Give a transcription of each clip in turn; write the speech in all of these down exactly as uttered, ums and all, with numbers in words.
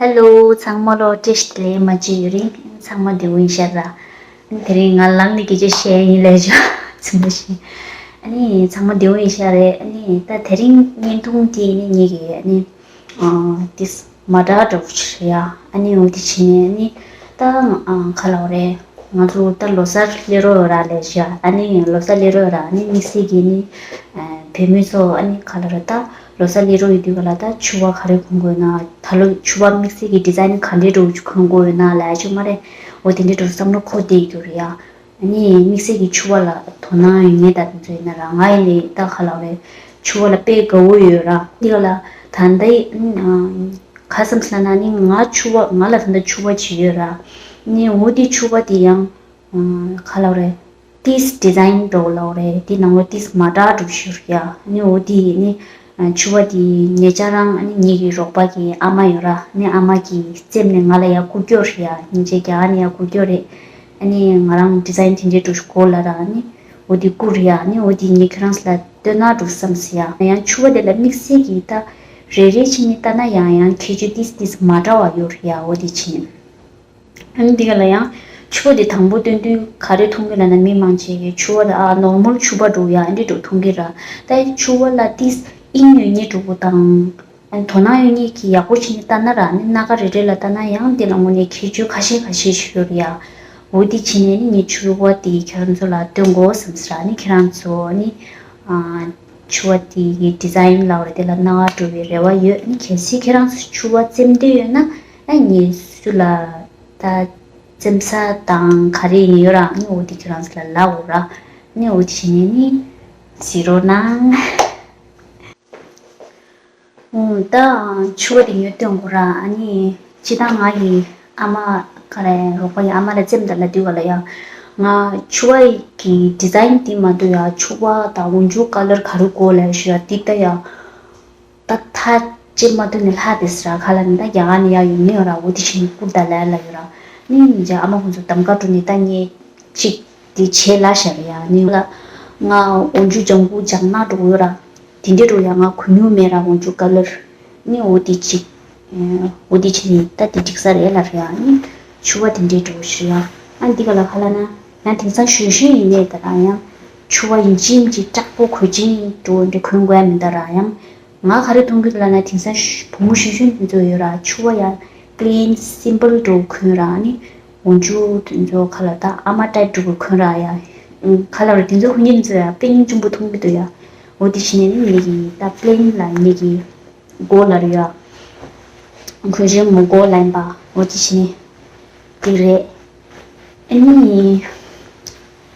ཧེ་ལོ། ཚང་མ་ལོ་བཀྲ་ཤིས་བདེ་ལེགས། མ་བརྗེད་ཡུན་རིང་། ཚང་མ་བདེ་པོ་ཡིན་ཤག་ར། དེ་རིང་ང་ལམ་ནས་སྐད་ཆ་བཤད་ཡིན་ལས་བྱ་ཚིམ་པོ་ཞིག་ཨ་ནི་ཚང་མ་བདེ་པོ་ཡིན་ཤག་རེད། ཨ་ནི་ད་དེ་རིང་བརྙན་ཐུང་དེ་ནི་ངེད་ཀྱི་ཨ་ནི་ཨ་ཏིས་མ་འདྲ་འདྲ་བོ་ཞིག་རེད་ཡ། ཨ་ནི་འོ་དེ་བྱས་ནས་ཨ་ནི་ད་ཨ་ག་ལབ་རེད། ང་ཚོ་ད་ལོ་གསར་སླེབས་རོགས་ཡོད་ར་ལས་བྱ། ཨ་ནི་ལོ་གསར་སླེབས་རོགས་ཡོད་ར། ཨ་ནི་དམིགས་བསལ་གྱི་ནི་ཨ་བུད་མེད་ཚོ་ཨ་ནི་ག་ལབ་རེད། ད་ལོ་གསར་སླེབས་རོགས་ཡོད་དུས་ག་ལ་ད་ཕྱུ་པ་ག་རེ་གོན་དགོས་ན། ད་ལོ་ཕྱུ་པ་དམིགས་བསལ་གྱི་ཌི་ཛའིན་ག་འདྲའི་འདྲ་བོ་གོན་དགོས་ཡོད་ན་ལས་བྱ་མ་རེད། འོ་དེ་འདྲའི་འདྲ་བསམ་བློ་འཁོར་བསྡད་རྒྱུ་རེད་ཡ། ཨ་ནི་དམིགས་བསལ་གྱི་ཕྱུ་པ་ལ་དོ་སྣང་ཡོད་མཁན་ད་དེ་ཚོ་ཡིན་ན་ར། ང་ཡིན་ནའི་ད་ག་ལབ་རེད། ཕྱུ་པ་ལ་དཔེ་དགའ་བོ་ཡོད་ར། འདི་ག་ལ་ད་ལྟ་ཨ་ག་བསམ་ཟེར་ན་ནི་ང་ཕྱུ་པ་ང་ལ་ད་ལྟ་ཕྱུ་པ་བྱེད་ཡོད་ར། ནི་འོ་དེ་ཕྱུ་པ་དེ་ཡང་ཨ་ག་ལབ་རེད། ཏིས་ཌི་ཛའིན་འདྲ་བོ་ལབ་རེད། དེ་ནང་ལོགས་ཏིས་མ་འདྲ་འདྲ་བོ་ཞིག་ཡོད་ར་ཡ། ནི་འོ་དེ་ནི་ཨ་ཕྱུ་པ་དེ་ཉེ་ཆར་རང་ཨ་ནི་ངེད་ཀྱི་རོགས་པ་གི་ཨ་མ་ཡོད་ར། ནི་ཨ་མ་གིས་བཙེམས་ནས་ང་ལ་ཡར་བསྐུར་རྒྱུ་རེད་ཡ། སྙིང་རྗེ་རྒྱག་ནས་ཡར་བསྐུར་རྒྱུ་རེད། ཨ་ནི་ང་རང་ཌི་ཛའིན་དེ་འདྲའི་འདྲ་བོ་ཞིག་དགོས་ལབ་ར། ནི་འོ་དེ་བསྐུར་ཡ། ནི་འོ་དེ་ངས་ཁྱེད་རང་ཚོ་ལ་སྟོན་ན་འདྲ་བསམ་སོང་ཡ། ཡང་ཕྱུ་པ་དེ་ལ་དམིགས་བསལ་གྱི་ད་རེ་རེ་བྱས་ནས་ལྟ་ན་ཡང་ཡང་ཁྱད་ཆོས་ཏིས་ཏིས་མ་འདྲ་བ་ཡོད་རེད་ཡ། འོ་དེ་བྱས་ནས། ཨ་ནི་འདི་ག་ལ་ཡང་ཕྱུ་པ་དེ་དང་པོ་སྟོན་དུས་ག་རེ་མཐོང་གི་ལབ་ན། མི་མང་ཆེ་གིས་ཕྱུ་པ་དེ་ཨ་ནོར་མལ་ཕྱུ་པ་འདྲ་བོ་ཡ་ཨ་འདྲ་འདྲ་བོ་མཐོང་གི་ར། ད་ཕྱུ་པ་ལ་ཏིས་དབྱིངས་ཡོད་མཁན་འདྲ་བོ་དང་། ཨ་ནི་དོ་སྣང་ཡོད་མཁན་གྱིས་ཡག་པོ་བྱས་ནས་ལྟ་ན་ར། ཨ་ནི་སྣ་ཁ་རེ་རེ་ལ་ལྟ་ན་ཡང་དེ་ལ་དངོས་གནས་ཁྱད་ཆོས་ཁ་ཤས་ཁ་ཤས་ཤིག་ཡོད་རེད་ཡ། འོ་དེ་བྱས་ནས་ནི་ངས་ཕྱུ་པ་དེ་ཁྱེད་རང་ཚོ་ལ་སྟོན་དགོས་བསམ་སོང་ར། ཨ་ནི་ཁྱེད་རང་ཚོ་ནི་ཨ་ཕྱུ་པ་དེ་གི་ཌི་ཛའིན་ལབ་རེད། དེ་ལ་སྣང་བ་འགྲོ་བའི་རེ་བ་ཡོད། ཨ་ནི་གལ་སྲིད་ཁྱེད་རང་ཚོ་ཕྱུ་པ་བཙེམ་འདོད་ཡོད་ན། ཨ་ནི་སུ་ལ་ད་བཙེམ་ས་དང་ག་རེ་ཡིན་ཡོད་ར། ཨ་ནི་འོ་དེ་ཁྱེད་རང་ཚོ་ལ་ལབ་འོ་ར། ཨ་ནི་འོ་དེ་བྱས་ནས་ནི་གཟིགས་རོགས་གནང་། ཨུམ། ད་ཕྱུ་པ་དེ་ཉོས་སྟོན་དགོས་ར། ཨ་ནི་སྤྱིར་བཏང་ང་ཡི་ཨ་མ་ག་རེ་རོགས་པ་ཡི་ཨ་མ་ལ་བཙེམ་ད་ལབ་དུས་ག་ལ་ཡ། ང་ཕྱུ་པ་གི་ཌི་ཛའིན་དེ་མ་གཏོགས་ཡ་ཕྱུ་པ་དང་འོག་འཇུག་ཀ་ལར་ག་རེ་དགོས་ལབ་ཞུ་ཡ་དེ་ལྟ་ཡ། ད་ཐག་བཅད་མ་ཐུབ་ནས་ལྷག་བསྡད་ཟེར་ར། ག་ལབ་ན་ད་རྒྱ་གར་ནས་ཡར་ཡོང་ནི་ཡོད་ར། འོ་དེ་བྱས་ནས་བསྐུར་ད་ལབ་ལབ་ཡོད་ར། ནི་ཡིན་ཙང་ཨ་མ་ཁོང་ཚོ་གདམ་ག་འགྲོ་ནས་ད་ངས་གཅིག་དེ་བྱས་ལབ་བཞག་རེད་ཡ། ནི་ལ་ང་འོག་འཇུག་ལྗང་གུ་ལྗང་ནག་འདྲ་བོ་ཡོད་ར། དེ་འདྲས་འདྲ་བོ་ཡ་ང་གོན་མྱོང་མེད་ར། འོག་འཇུག་ཀ་ལར། ནི་འོ་དེ་གཅིག་འོ་དེ་བྱས་ནས་ད་དེ་འགྲིག་ས་རེད་ལབ་རེད་ཡ། ནི་ཕྱུ་པ་དེ་འདྲས་འདྲ་བོ་ཞིག་ཡ། ཨ་འདི་ག་ལ་ག་ལབ་ན་ཡང་དེང་སང་གཞོན་གཞོན་ཡིན་ནའི་ད་ར་ཡང་ཕྱུ་པ་ཡིན་གཅིག་མིན་གཅིག་དྲག་པོ་གོས་ཅན་འདྲ་བོ་འདྲ་གོན་དགོས་ཡ་མིན་ད་ར་ཡང་། ང་ག་རེ་མཐོང་གི་འདུག་ལབ་ན། དེང་སང་ཤ་བུ་མོ་གཞོན་གཞོན་དེ་ཚོ་ཡོད་ར། ཕྱུ་པ་ཡང་པི་ལེན་སིམ་པལ་འདྲ་བོ་གོན་ར། ནི་འོག་འཇུག་དེ་ཚོ་ག་ལ་ད་ཨ་མ་ཊའིབ་འདྲ་བོ་གོན་ར་ཡ། ཨུམ། ག་ལ་ར་དེ་ཚོ་གོན་མཁན་དེ་ཚོ་ཡ་དཔེ་སྙིང་རྗེ་པོ་མཐོང་གི་འདུག་ཡ། འོ་དེ་བྱས་ནས་ནི་ངེད་ཀྱི་ད་པི་ལེན་ལ་ངེད་ཀྱི་མགོ་ལ་ར་ཡ། གོན་ཆེན་མོ་མགོ་ལ་ཡིན་པ། འོ་དེ་བྱས་ནས་དེ་རེད། ཨ་ནི་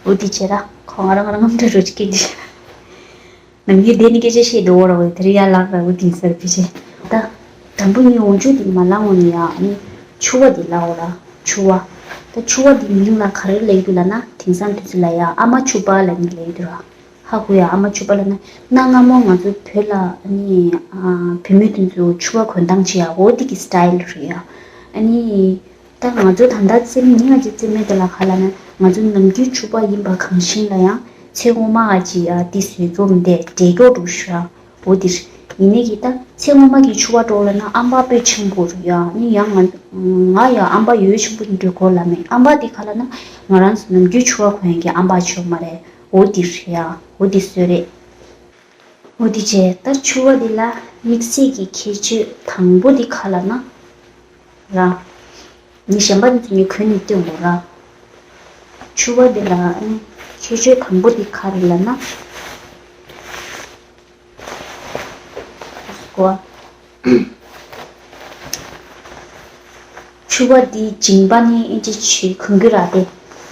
འོ་དེ་བྱས་ར་ཁོ་ང་རང་ང་རང་ངམ་འདྲ་རོ་ཅིག་སྐད་དེ། ནམ་རྒྱུན་དེ་ནི་སྐད་ཆ་བཤད་འགྲོ་བ་ར་བས། དེ་རིང་ཡར་ལངས་ར་འོ་དེ་ཟེར་བྱས། ད་དང་པོ་ངས་འོག་འཇུག་དེ་མ་ལངས་འོང་ནི་ཡ། ཨ་ནི་ཕྱུ་པ་དེ་ལབ་འོ་ར། ཕྱུ་པ། ད་ཕྱུ་པ་དེ་མིང་ལ་ག་རེ་ལབ་ཀྱི་འདུག་ལབ་ན། དེང་སང་དུས་ཚོད་ལ་ཡ་ཨ་མ་ཕྱུ་པ་ལབ་ནི་ལབ་ཀྱི་འདུག་ར། ཧ་གོ་ཡ། ཨ་མ་ཕྱུ་པ་ལབ་ན་གནའ་སྔ་མོ་ང་ཚོ་བོད་ལ་ཨ་ནི་ཨ་བུད་མེད་དེ་ཚོ་ཕྱུ་པ་གོན་སྟངས་བྱེད་ཡ་འོ་དེ་གི་སི་ཊལ་རེད་ཡ། ཨ་ནི། ད་ང་ཚོ་ད་ལྟ་བཙེམ་ནི་ང་ཅིག་བཙེམ་མེད་དེ་ལ་ག་ལབ་ན། ང་ཚོ་ནམ་རྒྱུན་ཕྱུ་པ་ཡིན་པ་གང་ཤེས་ལ་ཡང་ཚེ་སྔོན་མ་ཨ་ཅི་ཨ་ཏི་བཟོས་འཛོམས་དེ་འདྲེ་སྐྱོ་འགྲོ་ཤ་འོ་དེ་རེད། ཡིན་ནའི་གི་ད་ཚེ་སྔོན་མ་གི་ཕྱུ་པ་འདྲ་བོ་ལབ་ན་ཨམ་པ་དཔེ་ཆེན་པོ་རེད་ཡ། ནི་ཡང་ང་ང་ཡ་ཨམ་པ་ཡོད་ཆེན་པོ་འདྲ་གོ་ལ་མེད། ཨམ་པ་དེ་ག་ལབ་ན་ང་རང་ཚོ་ནམ་རྒྱུན་ཕྱུ་པ་གོན་གི་ཨམ་པ་ཆོ་མ་རེད། འོ་དེ་རེད་ཡ། འོ་དེ་བཟོས་རེད། འོ་དེ་བྱས་ད་ཕྱུ་པ་འདི་ལ་དམིགས་བསལ་གྱི་ཁྱད་ཆོས་དང་པོ་འདི་ག་ལབ་ན་ར། ངས་གཞན་པ་འདི་ཚོ་ངས་གོན་ནས་སྟོན་དགོས་ར། ཕྱུ་པ་འདི་ལ་ཨ་ནི་ཁྱད་ཆོས་དང་པོ་འདི་ག་རེ་ལབ་ན། གོ། ཕྱུ་པ་འདི་མཇིང་པ་ནི་ཨིན་ཅི་ཆུ་གོན་གི་ར་དེ།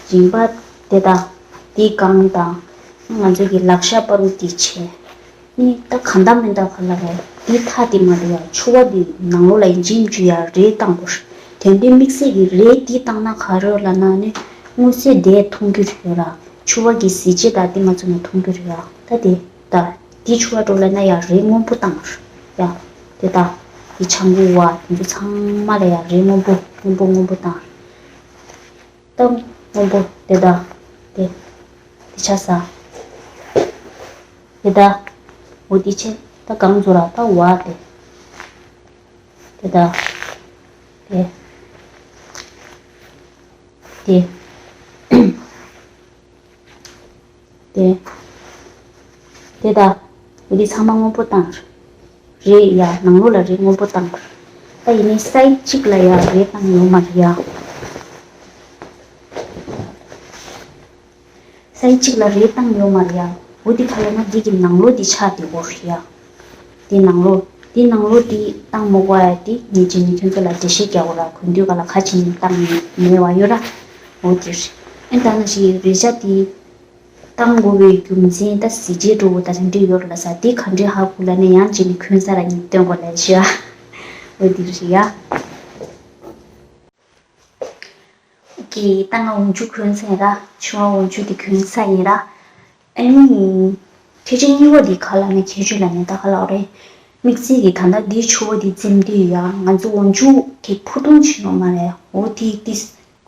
མཇིང་པ་དེ་དང་འདི་སྒང་དང་ང་ཚོ་གི་ལག་ཤ་པ་རུ་འདི་བྱས། ནི་ད་གང་ལྟར་མིན་ད་ག་ལ་རེད། འདི་ཐག་འདི་མ་འདུག་ཡ། ཕྱུ་པ་འདི་ནང་ལོགས་ལ་ཡིན་གཅིག་མིན་གཅིག་ཡ་རེ་བཏང་དགོས། དེ་འདྲའི་དམིགས་བསལ་གྱི་རེ་འདི་བཏང་ན་ག་རེ་ལབ་ན་ནི་དངོས་གནས་དེ་མཐོང་རྒྱུ་རེད་ཡོད་ར། ཕྱུ་པ་གི་གཟི་བརྗིད་ད་འདི་ང་ཚོ་ནས་མཐོང་རྒྱུ་རེད་ཡ། ད་དེ་ད་འདི་ཕྱུ་པ་འདྲ་ལབ་ན་ཡ་རེ་སྔོན་པོ་བཏང་ཡ། དེ་ད་འདི་ཆང་བུ་བ་དེ་ཚོ་ཚང་མ་ལ་ཡ་རེ་སྔོན་པོ་སྔོན་པོ་སྔོན་པོ་བཏང་། ད་སྔོན་པོ་དེ་ད་དེ་དེ་ཆ་ས་དེ་ད་འོ་དེ་ཆེ་ད་གང་ཚོ་ར་ད་བ་དེ་དེ་ད་ དེ། དེ། དེ། དེ་ད། འོ་དེ་ཚང་མ་སྔོན་པོ་བཏང་། རེད་ཡ། ནང་ལོགས་ལ་རེད་སྔོན་པོ་བཏང་། ད་ཡིན་ནའི་སའི་ཌི་གཅིག་ལ་ཡ་རེད་བཏང་ཡོད་མ་རེད་ཡ། སའི་ཌི་གཅིག་ལ་རེད་བཏང་ཡོད་མ་རེད་ཡ། འོ་དེ་ག་ལ་ན་འདི་གི་ནང་ལོགས་དེ་ཆགས་བསྡད་ཡོད་རེད་ཡ། དེ་ནང་ལོགས། དེ་ནང་ལོགས་དེ་བཏང་མ་དགོས་ཡ། དེ་ངས་རྗེས་ནས་ཁྱོད་ཚོ་ལ་འགྲེལ་བཤད་རྒྱག་དགོས་ར། གོན་དུས་ག་ལ་ག་བྱས་ནས་བཏང་མེད་པ་ཡོད་ར། འོ་དེ་རེད། ཨེ་ད་ནང་བཞིན་རེད་ཤག་དེ་བཏང་དགོས་པའི་རྒྱུ་མཚན་ད་གཟི་བརྗིད་འགྲོ་བོ་ད་རིན་འདྲེ་ཡོད་ར་ལ་ས། དེ་ག་འདྲའི་ཧ་གོ་ལ་ནས་ཡང་རྗེས་ནས་གོན་ས་ར་ངས་སྟོན་དགོས་ལ་ཤི་ཨ། འོ་དེ་རེད་ཡ། ཀྱི་ད་ང་འོག་འཇུག་གོན་ཚར་ར། ཕྱུ་པ་འོག་འཇུག་དེ་གོན་ཚར་ཡིན་ར། ཨ་ནི། ཁྱེད་ཅག་གཉིས་པ་དེ་ག་ལ་ནི་ཁྱད་ཆོས་ལ་ནི་ད་ག་ལ་རེད། དམིགས་བསལ་གྱི་ད་ལྟ་འདིའི་ཕྱུ་པ་དེ་འཛེམ་དུས་ཡ་ང་ཚོ་འོག་འཇུག་གི་ཕུ་ཐུང་ཆེ་ཡོད་མ་རེད། འོ་དེ་ཏིས་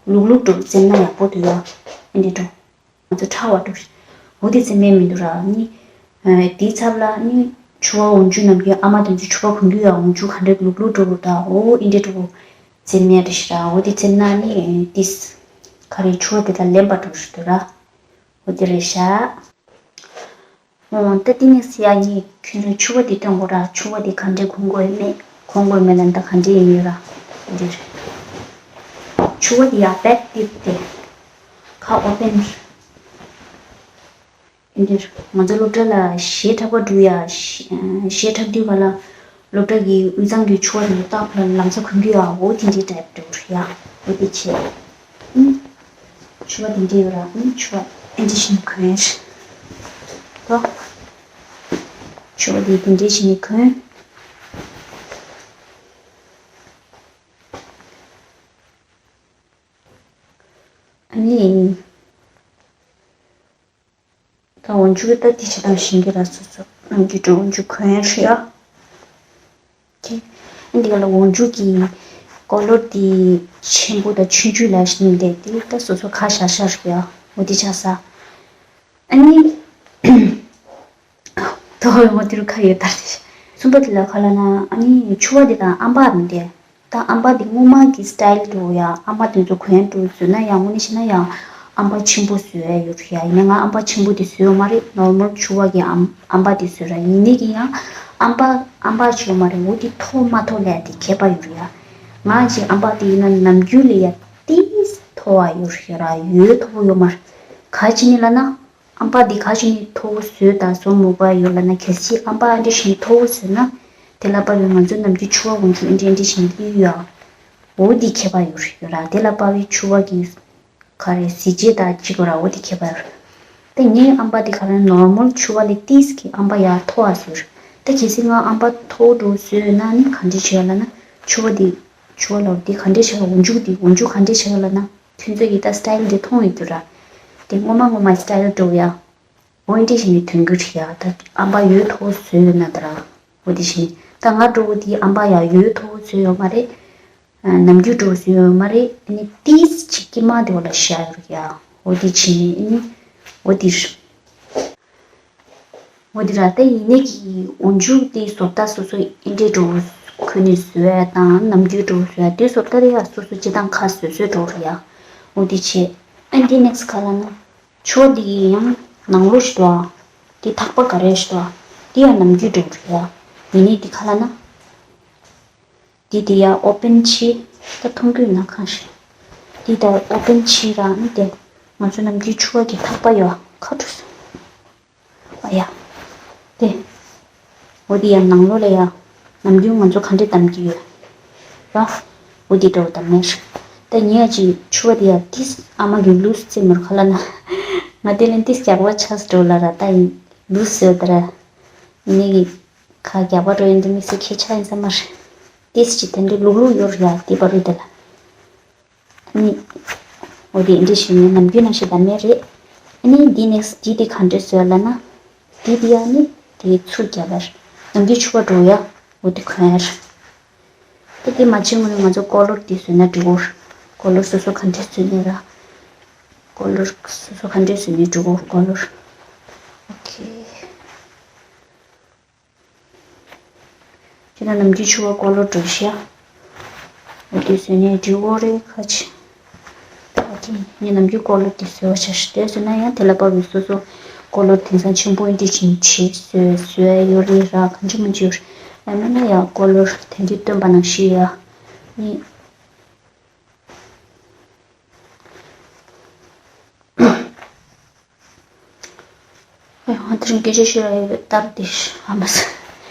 ལུག་ལུག་འགྲོ་འཛེམ་ན་ཡག་པོ་འདུག་ཡ། ཨ་འདྲ་འགྲོ། ང་ཚོ་ཕྲ་བ་འགྲོ། འོ་དེ་འཛེམ་མེད་མི་འདུག་ར་ནི། དེའི་ཚབ་ལ་ནི་ཕྱུ་པ་འོག་འཇུག་ནམ་རྒྱུན་ཨ་མ་དེ་ཚོ་ཕྱུ་པ་གོན་དུས་ཡ་འོག་འཇུག་ག་འདྲ་ལུག་ལུག་འགྲོ་རུ་ད། འོ་ཨིན་འདྲ་འགྲོ། འཛེམ་ཡ་རེད་ཤི་ར། འོ་དེ་འཛེམ་ན་ནི་ཏིས། ག་རེ་ཕྱུ་པ་དེ་ལ་ལེན་པ་འགྲོ་ཤི་འདུག་ར། འོ་དེ་རེད་ཤག་འོ་ད་དེ་ནས་ཟེར་ཡ་ནི་ཁྱོད་ཚོ་ཕྱུ་པ་དེ་སྟོན་དགོས་ར། ཕྱུ་པ་དེ་ག་འདྲས་གོན་དགོས་མེད། གོན་དགོས་མེད་ལ་ད་ག་འདྲས་ཡིན་ཡོད་ར། འདིར། ཕྱུ་པ་དེ་ཡ་བེག་ཏིབ་དེ། ཁ་ཨོ་པན། འདིར། ང་ཚོ་སློབ་གྲྭ་ལ་གཞས་འཁྲབ་པ་འགྲོ་ཡ། གཞས་འཁྲབ་དུས་ག་ལ། སློབ་གྲྭ་གི་དབུས་གཙང་གི་ཕྱུ་པ་དེ་ཚོ་ཏག་ལ་ལམ་སང་གོན་གྱི་ཡོད་ཨ། འོ་དེ་འདྲའི་ཊའིབ་འདྲ་བོ་རེད་ཡ། འོ་དེ་བྱས། ཨུམ། ཕྱུ་པ་དེ་འདྲའི་ཡོད་ར། ཨུམ། ཕྱུ་པ་ཨེ་འདྲ་བྱས་ནས་གོན་ཡ། ཨོ། ཕྱུ་པ་དེ་དེ་འདྲའི་བྱས་ནས་གོན། ཨ་ནི། ད་འོག་འཇུག་ད་དེ་བྱེད་སྟངས་ཤེས་ཀྱི་ར། སོ་སོ་ནམ་རྒྱུན་འགྲོ་འོག་འཇུག་གོན་ཡ་ཧྲི་ཡ། ཁེ། ཨ་འདི་ག་ལ་འོག་འཇུག་གི་ཀོ་ལོར་དེ་ཆེན་པོ་དང་ཆུང་ཆུང་ལ་ཞིག་ནི་འདས་དེ་ད་སོ་སོ་ཁ་ཤ་ཤ་ཧྲི་ཡ། འོ་དེ་ཆགས་ས། ཨ་ནི། ད་ཧོ་ཡོང་བ་དེ་རུ་ཁ་ཡོད་ད་རེད། གསུམ་པ་དེ་ལ་ག་ལ་ན་ཨ་ནི་ཕྱུ་པ་དེ་དང་ཨམ་པ་མི་འདྲ། ད་ཨམ་པ་དེ་སྔོན་མ་གི་སི་ཊའིལ་འགྲོ་ཡ། ཨམ་པ་དེ་ཚོ་གོན་འགྲོ་བཟོས་ན་ཡང་དངོས་གནས་བྱས་ན་ཡང་ཨམ་པ་ཆེན་པོ་བཟོས་ཡ་ཡོད་རེད་ཡ། ཡིན་ན་ང་ཨམ་པ་ཆེན་པོ་དེ་བཟོས་ཡོད་མ་རེད། ནོར་མལ་ཕྱུ་པ་གི་ཨམ་ཨམ་པ་དེ་བཟོས་ར། ཡིན་ནའི་གི་ཡང་ཨམ་པ་ཨམ་པ་ཆེ་ཡོད་མ་རེད། འོ་དེ་མཐོ་མ་མཐོ་ལས་དེ་ཁྱད་པར་ཡོད་རེད་ཡ། ང་ཅིག་ཨམ་པ་དེ་ཡིན་ན་ནམ་རྒྱུན་ལས་ཡ་ཏིས་མཐོ་བ་ཡོད་རེད་ཡ། ཡོད་མཐོ་པོ་ཡོད་མ་རེད། ག་ཅི་ནི་ལ་ན། ཨམ་པ་འདི་ག་ཞིག་ནི་མཐོ་བོ་བཟོས་དང་བཟོ་མུ་པ་ཡོད་ལ་ན། གལ་སྲིད་ཨམ་པ་ཨ་འདྲ་ཞིག་ནི་མཐོ་བོ་བཟོས་ན། དེ་ལ་དཔག་པའི་ང་ཚོ་ནམ་རྒྱུན་ཕྱུ་པ་འོག་འཇུག་ཨ་འདྲ་ཨ་འདྲ་ཞིག་ནི་གཡུག་ཡ། འོ་འདི་ཁྱད་པར་ཡོད་རེད་ཡོད་ར། དེ་ལ་དཔག་པའི་ཕྱུ་པ་གི་ག་རེ་གཟི་བརྗིད་དང་གཅིག་པ་ར། འོ་འདི་ཁྱད་པར་ཡོད་རེད། དེ་ངའི་ཨམ་པ་འདི་ག་རེ་ནོར་མལ་ཕྱུ་པ་ལས་ཏིས་ཀྱི་ཨམ་པ་ཡར་མཐོ་བ་བཟོས་རེད། དེ་གལ་སྲིད་ང་ཨམ་པ་མཐོ་བོ་འདྲ་བཟོས་ན་ནི་ག་འདྲ་བྱས་ལ་ན། ཕྱུ་པ་འདི་ཕྱུ་པ་ལ་འདི་ག་འདྲ་བྱས། འོག་འཇུག་འདི་འོག་འཇུག་ག་འདྲ་བྱས་ལ་ན། ཁྱོད་ཚོ་ཡི་ད་སི་ཊའིལ་འདི་མཐོང་ཡོད་རྒྱུ་ར། དེ་སྔོན་མ་སྔོན་མ་སི་ཊའིལ་འགྲོ་ཡ། འོ་འདི་བཞིན་ནི་ཐོན་རྒྱུ་རེད་ཡ། ད་ཨམ་པ་ཡོད་མཐོ་བཟོས་ཡོད་ན་ད་ར། འོ་འདི་བཞིན། ད་ང་འགྲོ་བོ་དེའི་ཨམ་པ་ཡ་ཡོད་མཐོ་བཟོས་ཡོད་མ་རེད། ནམ་རྒྱུན་འགྲོ་བཟོས་ཡོད་མ་རེད། ཨ་ནི་ཏིས་ཅིག་དཀྱིལ་མ་དེ་བ་ལ་བཞག་ཡོད་རེད་ཡ། འོ་འདི་བཞིན་ནི་ཨ་ནི། འོ་འདི་རེད། འོ་དེ་ར། ད་ཡིན་ནའི་གི་འོག་འཇུག་དེ་བཟོ་ལྟ་སོ་སོ་ཨེ་འདྲའི་འགྲོ་ཁོ་ནས་བཟོས་ཡ་དང་ནམ་རྒྱུན་འགྲོ་བཟོས་ཡ་དེ་བཟོ་ལྟ་རེད་ཡ། སོ་སོ་སྤྱི་བཏང་ཁ་བཟོས་བཟོས་འགྲོ་རེད་ཡ། འོ་དེ་བྱས། ཨ་འདི་ནེག་སི་ག་ལ་ན། ཕྱོགས་འདི་ཡི་ཡང་ནང་ལོགས་ཤིག་འདུག་ཨ། དེ་ཐག་པ་ག་རེ་ཞིག་འདུག་ཨ། དེ་ཡང་ནམ་རྒྱུན་འགྲོ་རེད་ཡ། ཡིན་ནའི་དེ་ག་ལ་ན། འདི་དེ་ཡ་ཨོ་པན་ཕྱེ། ད་མཐོང་གི་ཡོད་ན་གང་ཤེས། འདི་ད་ཨོ་པན་ཕྱེ་རང་ནི་དེ། ང་ཚོ་ནམ་རྒྱུན་ཕྱུ་པ་གི་ཐག་པ་ཡོད་ཁ་བྲོ་སོང་། ཨ་ཡ། དེ། འོ་དེ་ཡ་ནང་ལོགས་ལ་ཡ། ནམ་རྒྱུན་ང་ཚོ་ག་འདྲས་བསྡམས་ཀྱི་ཡོད། ར། འོ་དེ་འདྲ་བོ་བསྡམས་ནས། ད་ཉེ་ཡ་ཅིག་ཕྱུ་པ་དེ་ཡ་ཏིས་ཨ་མ་གི་ལུས་རྩེ་མོར་ཁ་ལ་ན། ང་དེ་ལན་ཏིས་རྒྱགས་པ་ཆགས་འགྲོ་ལ་ར། ད་ཡིན་ལུས་ཟེར་ད་ར། ནི་གི། ཁ་རྒྱག་པ་འགྲོ་ཡིན་དུ་མི་སེ་ཁྱེད་ཆ་ཡིན་ས་མ་རེད། ཏིས་ཅི་དེ་འདྲའི་ལུག་ལུག་ཡོད་རེད་ཡ་དེ་བ་རུ་དེ་ལ། ཨ་ནི། འོ་དེ་འདྲའི་ཞིག་ནི་ནམ་རྒྱུན་ནང་བཞིན་བསྡམས་ཡ་རེད། ཨ་ནི་འདི་ནེག་སི་འདི་དེ་ག་འདྲས་བཟོས་ལ་ན། འདི་དེ་ཡ་ནི་དེ་ཚུར་རྒྱབ་པ་རེད། ནམ་རྒྱུན་ཕྱུ་པ་འགྲོ་ཡ། འོ་དེ་གོན་ཡ་རེད། ད་དེ་མ་བྱེད་སྔོན་ནས་ང་ཚོ་ཀོ་ལོར་དེ་བཟོས་ན་འགྲིག་གོ། ཀོ་ལོར་སོ་སོ་ག་འདྲས་བཟོས་ནས་ར། ཀོ་ལོར་སོ་སོ་ག་འདྲས་བཟོས་ནས་འགྲིག་གོ་ཀོ་ལོར། ཨོ་ཁེ། ཁྱེད་རང་ནམ་རྒྱུན་ཕྱུ་པ་ཀོ་ལོར་འགྲོ་ཤག་འོ་དེ་བཟོས་ནས་འབྲི་འོ་རེད་ཁ་ཆེ། ད་དེ་ངས་ནམ་རྒྱུན་ཀོ་ལོར་དེ་བཟོས་པ་ཆ་ཞིག་དེ་བཟོས་ན་ཡང་དེ་ལ་དཔག་པའི་སོ་སོ་ཀོ་ལོར་དེང་སང་ཆེན་པོ་འདི་བཞིན་བྱེད་བཟོས་བཟོས་ཡོད་རེད་ར། གང་ཅི་མང་ཅི་ཡོད་རེད། ཡང་མིན་ན་ཡང་ཀོ་ལོར་དེང་དུས་སྟོན་པ་ནང་བཞིན་ཡ་ནི། ཨ་ཡང་དེ་རིང་སྐད་ཆ་བཤད་ཡ་ཡོད་པའི་སྟབས་བདེ་ཨ་མ་ཟེར།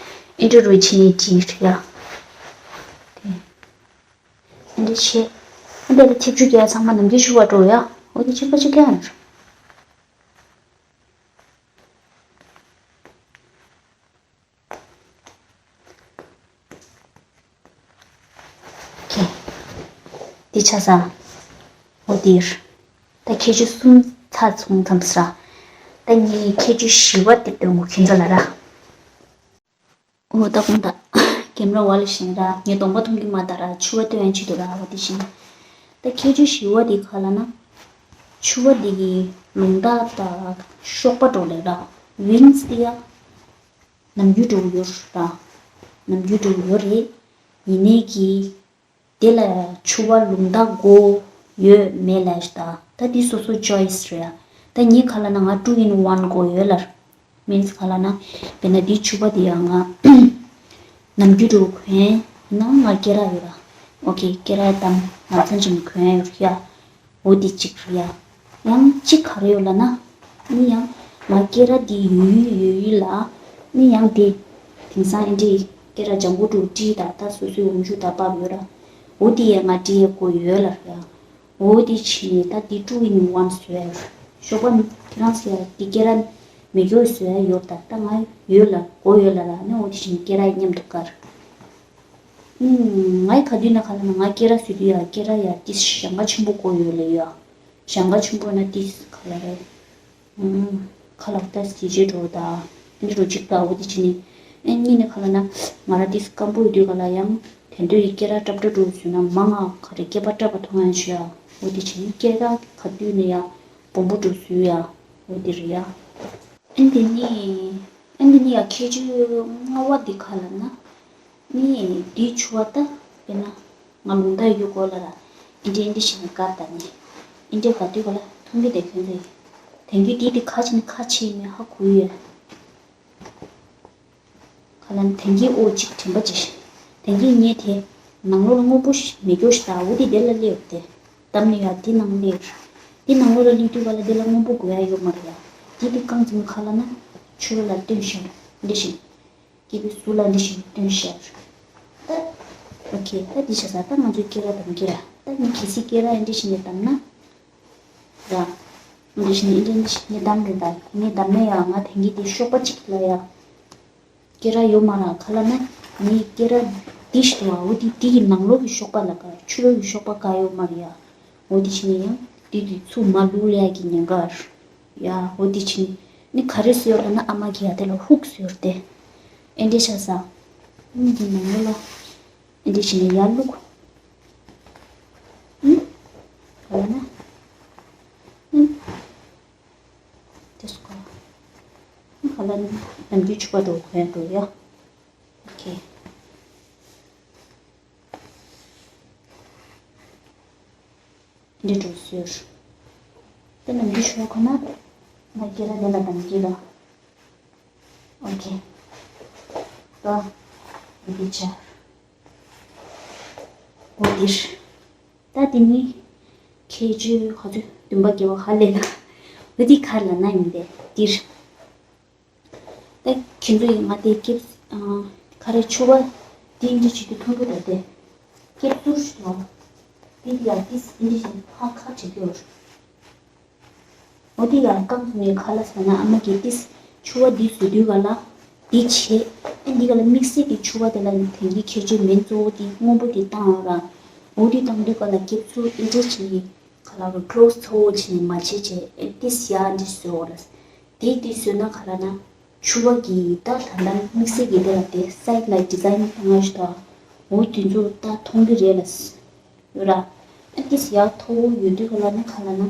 ཨེ་འདྲ་རུ་ཕྱིན་ནས་བྲིས་རེད་ཡ། དེ་ཨེ་འདྲ་བྱས། ཨ་འདྲ་ལ་ཐེབས་ཆུ་རྒྱག་ཚང་མ་ནམ་རྒྱུན་ཞུ་བ་འགྲོ་ཡ། འོ་དེ་ཕྱིན་པ་ཅིག་ཀྱང་རེད། ཁེ། འདི་ཆ་ཚང་། འོ་འདིར། ད་ཁྱད་ཆོས་གསུམ་ཚར་སོང་ཙམ་ཟེར། ད་ངས་ཁྱད་ཆོས་བཞི་བ་དེ་སྟོན་གོ་ཁྱེད་ཚོ་ལ་ར། འོ་ད་དགོངས་དག་ཀེམ་ར་བ་ལ་བཞེངས་ར། ངས་གདོང་པ་མཐོང་གི་མ་ད་ར། ཕྱུ་པ་སྟོན་ཡ་ཆེད་དུ་ར། འོ་དེ་བཞིན། ད་ཁྱད་ཆོས་བཞི་བ་དེ་ག་ལ་ན། ཕྱུ་པ་དེ་གི་ལུང་ཐག་དང་གཤོག་པ་འགྲོ་ལེ་ར། ཝིངས་དེ་ཡ། ནམ་རྒྱུན་འགྲོ་གི་ཡོད་ར། ནམ་རྒྱུན་འགྲོ་གི་ཡོད་རེད། ཡིན་ནའི་གི། དེ་ལ་ཕྱུ་པ་ལུང་ཐག་དགོས་ཡོད་མེད་ལ་ད་ད་དེ་སོ་སོ་ཅོའི་སི་རེད་ཡ། ད་ངས་ག་ལ་ན་ང་two in one དགོས་ཡོད་ལ། མིན་ག་ལ་ན། དཔེར་ན་དེ་ཕྱུ་པ་དེ་ཡ་ང་ནམ་རྒྱུན་འགྲོ་གོན་ན་ང་སྐེ་རགས་ཡོད་ར། ཨོ་ཁེ། སྐེ་རགས་དམ་ང་ཚང་ཅིག་གོན་ཡོད་ར་ཡ། འོ་དེ་གཅིག་རེད་ཡ། ཡང་གཅིག་ག་རེ་ཡོད་ལབ་ན། ནི་ཡང་ང་སྐེ་རགས་འདི་ཡོད་ཡོད་ཡོད་ཡོད་ལ། ནི་ཡང་དེ་དེང་སང་ཨེ་འདྲས་སྐེ་རགས་ལྗང་གུ་དྲུག་བྲིས་དང་ད་སོ་སོའི་འོག་འཇུག་དང་བབས་ཡོད་ར། འོ་དེ་ཡང་ང་བྲིས་ཡས་དགོས་ཡོད་ལ་ར། འོ་དེ་བྱས་ནས་ད་འདི་two in one བཟོས་ཡ། ཞོགས་པ་ཁྱེད་རང་ཚོ་ཡ་འདི་སྐེ་རགས་མེ་སྒྱོགས་བཟོས་ཡ་ཡོད་ད། ད་ང་ཡོད་ལ་དགོས་ཡོད་ལ་ར། ནི་འོ་དེ་བྱས་ནས་སྐེ་རགས་མཉམ་དུ་བཀར། ཨུམ། ང་ཡི་ག་དུས་ན་ག་ལ་ན་ང་སྐེ་རགས་བཟོས་དུས་ཡ་སྐེ་རགས་ཡ་ཏིས་ཞེང་ཁ་ཆེན་པོ་དགོས་ཡོད་ལ་ཡ། ཞེང་ཁ་ཆེན་པོ་ན་ཏིས་ག་ལ་རེད། ཨུམ། ཁ་ལག་ཏ་སི་ཇེ་འགྲོ་ད། འདི་རུ་གཅིག་ད་འོ་དེ་བྱས་ནས། ཨེ་གཉིས་ནས་ག་ལ་ན། ང་ར་ཏིས་སྐམ་པོ་ཡོད་དུས་ག་ལ་ཡང་། དེ་འདྲ་ཡི་སྐེ་རགས་སྲབ་སྲབ་འགྲོ་བཟོས་ན་མང་ང་ག་རེ་སྐེད་པ་སྲབ་པ་མཐོང་ཡང་ཞུ་ཡ། འོ་དེ་བྱས་ནས་སྐེ་རགས་ག་དུས་ནས་ཡ། སྦོམ་པོ་འགྲོ་བཟོས་ཡ། འོ་དེ་རེད་ཡ། ཨེ་འདི་ནི། ཨེ་འདི་ནི་ཡ་ཁྱད་ཆོས་ལྔ་བ་འདི་ག་ལ་ན། ནི་འདི་ཕྱུ་པ་ད། དཔེར་ན། ང་ལུང་ཐག་ཡོད་གོ་ལ་ར། ཨེ་འདྲས་ཨེ་འདྲས་བྱས་ནས་བཀར་ད་ནི། ཨེ་འདྲས་བཀར་དུས་ག་ལ་མཐོང་གི་དེ་ཁྱོད་ཚོས། དེང་དུས་འདི་དེ་ཁ་ཕྱེ་ནི་ཁ་ཕྱེ་མི་ཧ་གོ་ཡོད། ག་ལ་ནི་དེང་གི་ཨོ་གཅིག་དྲན་པ་ཅིག་དེང་གི་ངས་དེ། ནང་ལོགས་ལ་སྔོན་པོ་ཞིག་མེ་སྒྱོགས་ཤིག་ད་འོ་དེ་དེ་ལ་སླེབས་ཏེ། བསྡམས་ནས་ཡ་དེ་ནང་སླེབས། དེ་ནང་ལོགས་ལ་སླེབས་དུས་ག་ལ་དེ་ལ་སྔོན་པོ་དགོས་ཡ་ཡོད་མ་རེད་ཡ། དེ་དེ་རྐང་འཛིན་ག་ལ་ན། ཕྱུ་པ་ལ་སྟོན་ཤར། འདི་བཞིན། སྐྱེས་བུའི་གཟུགས་ལ་འདི་བཞིན་སྟོན་ཤར། ད། ཨོ་ཁེ། ད་འདི་བྱས་ཙང་ད་ང་ཚོའི་སྐེ་རགས་དམ་གྱི་ར། ད་ངས་གལ་སྲིད་སྐེ་རགས་ཨེ་འདྲ་བྱས་ནས་བསྡམས་ན། ར། འདི་བཞིན་ཨེ་འདྲ་ངས་བསྡམས་རེད་ད། ངས་བསྡམས་ན་ཡང་ང་དེང་གི་དེ་གཤོག་པ་གཅིག་ལ་ཡ། སྐེ་རགས་ཡོད་མ་ར་ག་ལ་ན། ངའི་སྐེ་རགས་འདི་ཞིག་འདུག་ཨ། འོ་དེ་དེ་གི་ནང་ལོགས་ཀྱི་གཤོག་པ་ལ་ག་ཕྱི་ལོགས་ཀྱི་གཤོག་པ་ག་ཡོད་མ་རེད་ཡ། འོ་དེ་བྱས་ནས་ཡང་དེ་དེ་ཚུར་མ་བླུགས་ལ་ཡ་གི་ཉེན་ཁ་ར། ཡ། འོ་དེ་བྱས་ནས་ནི་ག་རེ་བཟོས་ཡོད་ལབ་ན་ཨ་མ་གིས་ཡ་དེ་ལ་ཧུག་བཟོས་ཡོད་དེ། ཨེ་འདྲས་བྱས་ཙང་། ཨུམ། འདི་ནང་ལོགས་ལ། ཨེ་འདྲས་བྱས་ནས་ཡར་བླུགས། ཨུམ། ག་ལ་ན། ཨུམ། དེ་སྐོར། ཨུམ། ག་ལ་ན། ནམ་རྒྱུན་ཕྱུ་པ་འགྲོ་གོན་འགྲོ་ཡ། ཨོ་ཁེ། འདི་འགྲོ་ཟེར། དེ་ནང་འདི་ཤོག་ཁ་ན། ང་སྐེ་རགས་དེ་ལ་དམ་གྱི་ལ། ཨོ་ཁེ། ད། འདི་བྱ། འོ་འདིར། ད་དེ་ནི། ཁྱད་ཆོས་ག་ཚོད་བདུན་པ་བརྒྱད་པ་ག་ལས་ན། འོ་འདི་ག་ལ་ན་ཡིན་པས་འདིར། ད་ཁྱེད་ཚོ་ཡིས་ང་དེ་སྐེ། ཨ། ག་རེ་ཕྱུ་པ་འདི་འདི་བྱེད་དུས་མཐོང་གི་རེད་དེ། སྐེ་ཚུར་ཞིག་ལ། འདི་ལ་ཏིས་འདི་བྱེད་ཁ་ཁ་བྱེད་ཀྱི་ཡོད་རེད། འོ་དེ་ཡང་རྐང་བཙུགས་ནས་ཁ་ལ་ཟ་ན་ཨ་མ་གིས་ཏིས་ཕྱུ་པ་འདི་བཟོ་དུས་ག་ལ། འདི་བྱེད། ཨ་འདི་ག་ལ་དམིགས་བསལ་གྱི་ཕྱུ་པ་དེ་ལ་དེང་གི་ཁྱད་ཆོས་མིང་གཙོ་བོ་འདི་སྔོན་པོ་འདི་བཏང་ཡོད་ར། འོ་དེ་བཏང་དུས་ག་ལ་སྐེ་ཚུར་ཨེ་འདྲས་བྱེད་ནས། ག་ལ་རུ་ཀློ་སི་ཚ་བོ་བྱས་ནས་མ་བྱེད་བྱས་ཨེ་ཏིས་ཡ་འདི་བཟོས་འོ་ར། དེ་འདི་བཟོས་ན་ག་ལ་ན། ཕྱུ་པ་གི་ད་ད་ལྟ་དམིགས་བསལ་གྱི་དེ་ལ་དེ་སའིཌ་ལ་ཌི་ཛའིན་ལྔ་ཞིག་དང་། འོ་དེ་ཚོ་ད་མཐོང་གི་རེད་ལ། ཡོད་ར། ཨ་ཏིས་ཡ་མཐོ་བོ་ཡོད་དུས་ག་ལ་ན་ག་ལ་ན།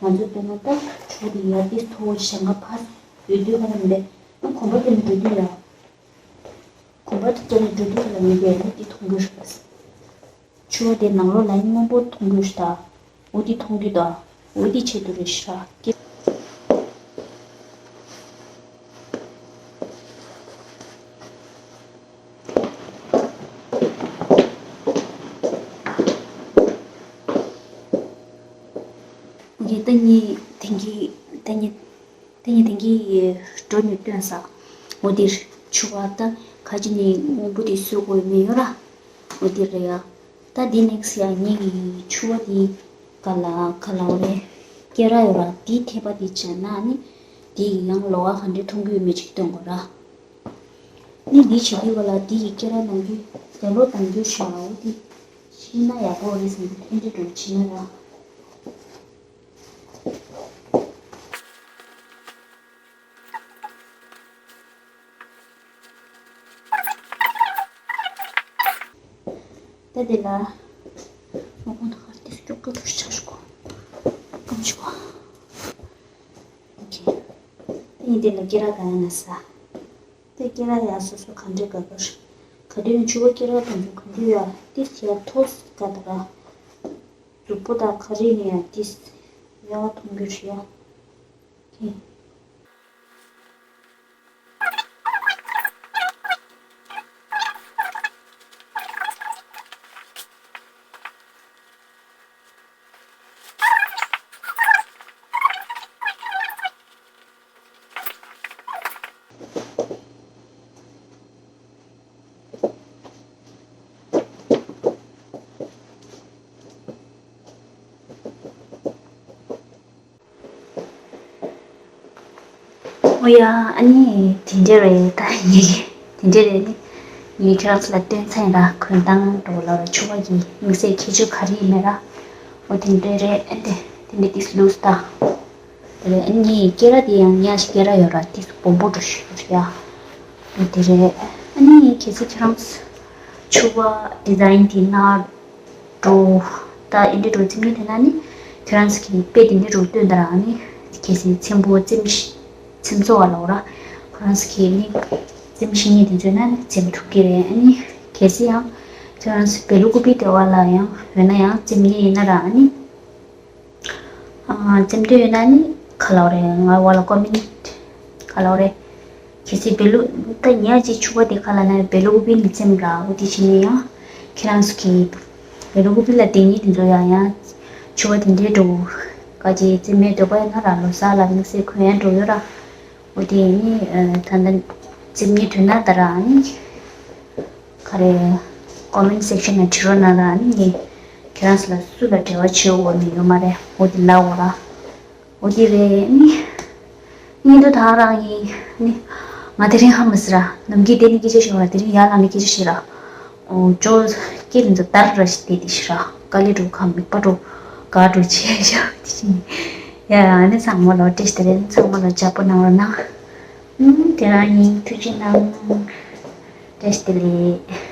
ང་ཚོ་དཔེར་ན་ད་གྲོ་དེ་ཡ་ཏིས་མཐོ་བོ་ཞེང་ཁ་ཕར་ཡོད་དུས་ག་ལ་མི་འདུག་ཨ་གོམ་པ་དེ་ནས་འགྲོ་དུས་ཡ། གོམ་པ་དེ་ནས་འགྲོ་དུས་ག་ལ་མི་འདུག་ཨ་དེ་མཐོང་གི་རེད་ལ། ཕྱུ་པ་དེ་ནང་ལོགས་ལ་སྔོན་པོ་མཐོང་གི་ཤག་འོ་དེ་མཐོང་གི་འདུག་འོ་དེ་ཆེད་དུ་རེད་ཤག་འོ་དེ་ད་ངས་དེང་གི་ད་ངས་དེ་ནི་དེང་གི་འགྲོ་ནས་སྟོན་ས། འོ་དེར་ཕྱུ་པ་ད་ཁ་ཅིག་ནི་སྔོན་པོ་དེ་བཟོ་དགོས་མེད་ཡོད་ར། འོ་དེ་རེད་ཡ། ད་དེ་ནེགས་ཡ་ངེད་ཀྱི་ཕྱུ་པ་དེ་ག་ལ་ག་ལ་འོ་རེད། སྐེ་རགས་ཡོད་ར་དེ་ཐེབས་པ་དེ་བྱས་ན་ནི་དེ་ཡི་ཡང་ལོགས་ཀ་ག་འདྲས་མཐོང་གི་ཡོད་མེད་ཅིག་སྟོན་དགོས་ར། ནི་འདི་བྱེད་དུས་ག་ལ་དེ་ཡི་སྐེ་རགས་ནང་གི་རྒྱབ་ལོགས་དང་རྒྱུ་ཞིག་ལ་འོ་དེ་ཕྱིན་ན་ཡག་པོ་རེད་ཟེར་ནས་ཕན་འབྲས་འགྲོ་ཕྱིན་ན་ར། ད་དེ་ལ་མ་གོང་དུ་ཁར་ཏིས་ཀྱོག་ཀྱོག་ཆགས་ཤོག་སྐམ་ཤོག་ཨོ་ཁེ། ད་ཡིན་དེ་ལ་སྐེ་རགས་ག་ཡང་ན་ས། ད་སྐེ་རགས་ཡ་སོ་སོ་ག་འདྲས་ག་གར། ག་དུས་ནས་ཕྱུ་པ་སྐེ་རགས་དང་པོ་ག་དུས་ཡ་ཏིས་ཡ་ཐོག་ག་ད་ར། གཟུགས་པོ་དང་ཁ་རིས་ནས་ཡ་ཏིས་ཡ་མཐོང་གི་རེད་ཡ། ཨོ་ཡ། ཨ་ནི་དེ་འདྲས་རེད། ད་ཡིན་དེ་འདྲས་རེད། ནི་ངས་ཁྱེད་རང་ཚོ་ལ་སྟོན་ཚར་ཡིན་ལ། གོན་སྟངས་འགྲོ་ལ་ཕྱུ་པ་གི་དམིགས་བསལ་ཁྱད་ཆོས་ག་རེ་ཡིན་མེད་ལ། ཨོ་དེ་འདྲས་རེད། ཨ་དེ་དེ་འདྲས་ཏིས་ལུས་ད་རེད། ཨ་ནི་སྐེ་རགས་དེ་ཡང་ཉག་ཅིག་སྐེ་རགས་ཡོད་ར། ཏིས་སྦོམ་པོ་འགྲོ་ཞིག་ཡ། ཨོ་དེ་རེད། ཨ་ནི་གལ་སྲིད་ཁྱེད་རང་ཚོ་ཕྱུ་པ་ཌི་ཛ་ཡིན་དེ་ན། འགྲོ། ད་ཨེ་འདྲ་འགྲོ་རྩིས་མེད་དེ་ན་ནི་ཁྱོད་རང་ཚོ་གི་དཔེ་དེ་འདྲ་འགྲོ་སྟོན་ད་ར་ནི་གལ་སྲིད་ཚེམ་པོ་རྩེམ་ཤི་ཚེམ་བཟོ་བ་ལ་འོ་ར། ཁོ་རང་ཚོ་གི་ནི་རྩེམ་ཤི་ཉེ་དེ་ཚོ་ན་ནི་རྩེམ་ཐུབ་ཀྱི་རེད། ཨ་ནི་གལ་སྲིད་ཡང་ཁྱོད་རང་ཚོ་བེ་ལུ་ཀུ་པི་དེ་བ་ལ་ཡང་ཡོད་ན་ཡང་རྩེམ་ཉེ་ཡིན་ན་ར་ཨ་ནི། ཨ། རྩེམ་འདོད་ཡོད་ན་ནི་ག་ལ་བ་རེད། ང་བ་ལ་ཀོ་མེན་ཊི་ག་ལ་བ་རེད། གལ་སྲིད་བེ་ལུ་ད་ཉག་ཅིག་ཕྱུ་པ་དེ་ག་ལ་ན་བེ་ལུ་ཀུ་པི་ནི་རྩེམ་ར། འོ་དེ་བྱས་ནས་ཡང་ཁྱེད་རང་ཚོ་གི་བེ་ལུ་ཀུ་པི་ལ་དེ་ཉིད་དེ་ཚོ་ཡང་ཡང་ཕྱུ་པ་དེ་འདྲའི་འགྲོ་ག་ཅིག་རྩེ་མའི་འདོད་པ་ཡོད་ན་ར་ལོ་གསར་ལ་དམིགས་བསལ་གོན་ཡང་འགྲོ་ཡོད་ར། འོ་དེ་ནི་ད་ལྟ་རྩེ་མའི་དོན་དག་ད་ར་ནི། ག་རེ། ཀོ་མེན་ཊི་སེག་ཤན་ནང་བྲིས་རོགས་གནང་ར། ཨ་ནི་ངས་ཁྱེད་རང་ཚོ་ལ་སུ་ལ་འབྲེལ་བ་བྱེད་འོ་ནི་ཡོད་མ་རེད། འོ་དེ་ལབ་འོ་ར། འོ་དེ་རེད། ཨ་ནི་སྙིང་རྡུལ་ཐང་རང་ཡིན། ཨ་ནི་ང་དེ་རིང་ཧ་མ་སི་ར། ནམ་རྒྱུན་དེ་ནི་སྐད་ཆ་བཤད་ར། དེ་རིང་ཡར་ལངས་ནས་སྐད་ཆ་བཤད་ར། འོ་ཅོ་སྐད་ལ་འཛབ་ལྟར་ར་ཞིག་བལྟས་དེ་ཤི་ར། དཀའ་ལས་འགྲོ་ཁ་མིག་པ་འགྲོ་ག་འགྲོ་བྱས་ཤག་དེ་བཞིན། ཡ་ཨ་ནི་ཚང་མ་ལ་བཀྲ་ཤིས་བདེ་ལེགས། ཚང་མ་ལ་ཇ་པོ་གནང་རོགས་གནང་། ཨུམ། དེ་རང་ཡིན། ཐུགས་རྗེ་གནང་། བཀྲ་ཤིས་བདེ་ལེགས།